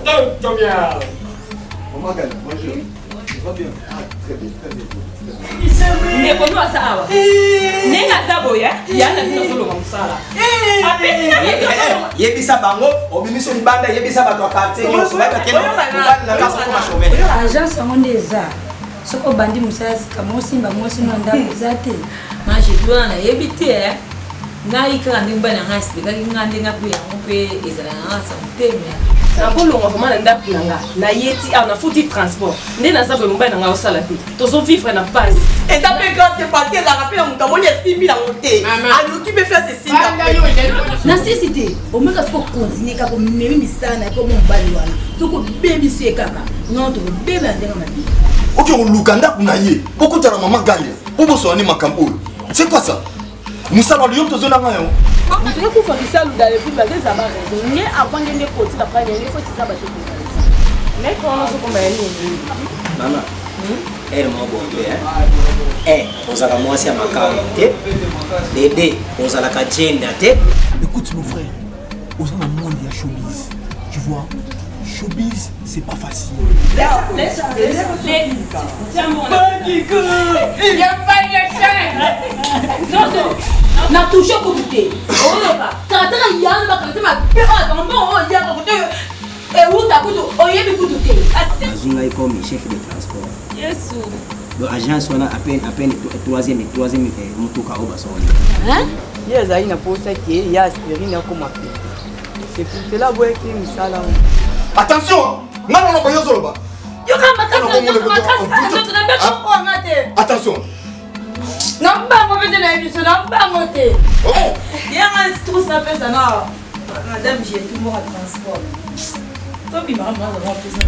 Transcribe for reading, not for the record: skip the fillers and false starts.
Maman Gani, bonjour. Ça va bien? Ah, très bien, très bien. Ndeko no aza awa ndenge aza boye, ya na bino azolonga mosala, apesi na Yebisa bango obimiso libanda, yebisa bato ya quartier nyonso bayeba mobali na nga sokoma chômeur. Agence yango nde eza, soki obandi mosala sika, mosimba mwasi no ndako eza te. Majetu wana nayebi te, eh. Ngai kaka ndenge mobali na ngai expliquaki ngai, ndenge mpe yango mpe ezala na nga sango te, mais Nakolongwa vraimen na ndako na nga, nayeti awa, nafuti transport, nde naza boye. Mobali na ngai osala te, tozovivre na pasi. Eza mpe grave te, parce que ezalaka mpe na moto amoni esimbi nango te, aluki mpe place esimbi. Na sisi te, omeka soki okontinue kaka omemi misala na ye mpo mobali wana soki obebisi ye kaka ngano, tokobeba na ndenge mabe. Oke koluka ndako na ye, okutana mama Galia po bosola nde makambo oyo. C'est quoi ça? Mosala yo moto ozolanga yango. Moto ekufa bisalu dans le film eza ba raison nge avant ngenge koti la prendre nge faut tiza bato meko wana ozokoma ya nini? Mama ere moko boye mpe eh, ozalaka mwasi ya makambo te, dede ozalaka jenda te. Écoute mon frère, oza na monde ya showbiz. Tu vois, showbiz, c'est pas facile. Na touche kutu te, oloba karataka yana bakarate mabe oyo azanga mbongo oyo yaka kutu ewuta kutu oyebi kutu te. Bazwi ngai comme chef de transport. Yesu. Donc agence wana, à peine, à peine troisième motuka oyo basoli. Ye azalaki na posa ke ye aspirine akoma pe, c'est pour cela aboyaki mosala wana. Attention, nga naloba, yo ozoloba. Yoka makasi na mbeto wana te. Attention. Na mbango mpe te, nayebi biso na mbango te. Yanga trousse napesa na madame Jetu moko transport, tobimaka mwa pesa.